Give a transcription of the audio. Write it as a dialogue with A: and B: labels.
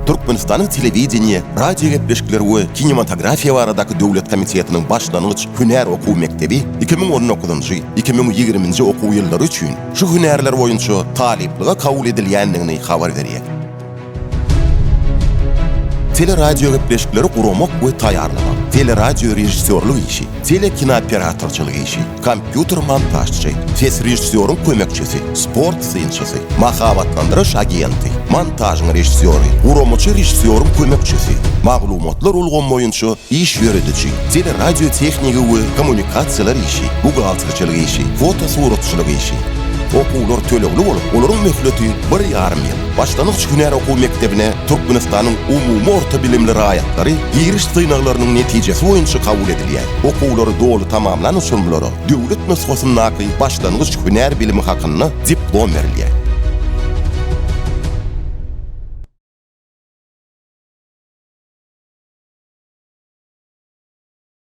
A: Türkmenistanyň Telewideniýe, radiogepleşikler we kinematografiýa baradaky döwlet komitetiniň başlangyç hünär okuw mekdebi 2019-njy, 2020-nji okuw ýyllary üçin şu hünärler boýunça talyplyga kabul edilýändigini habar berýär. Teleradiogepleşikleri guramak we taýýarlamak, teleradiorežissýorlyk işi, telekinooperatorçylyk işi, kompýuter montažçy, ses režissýoryň kömekçisi, sport synçysy, mahabatlandyryş agenti, montažyň režissýory, guramaçy režissýoryň kömekçisi, maglumatlar ulgamy boýunça iş ýörediji, teleradiotehnigi we kommunikasiýalar işi, buhgalterçilik işi, fotosuratçylyk işi. Okuwlar tölegli bolup, olaryň möhleti bir ýarym ýyl. Başlangyç hünär okuw mekdebine Türkmenistanyň umumy orta bilimli raýatlary giriş synaglarynyň netijesi boýunça kabul edilýär. Okuwlary doly tamamlan uçurymlara döwlet nusgasyndaky başlangyç hünär bilimi hakynda diplom berilýär.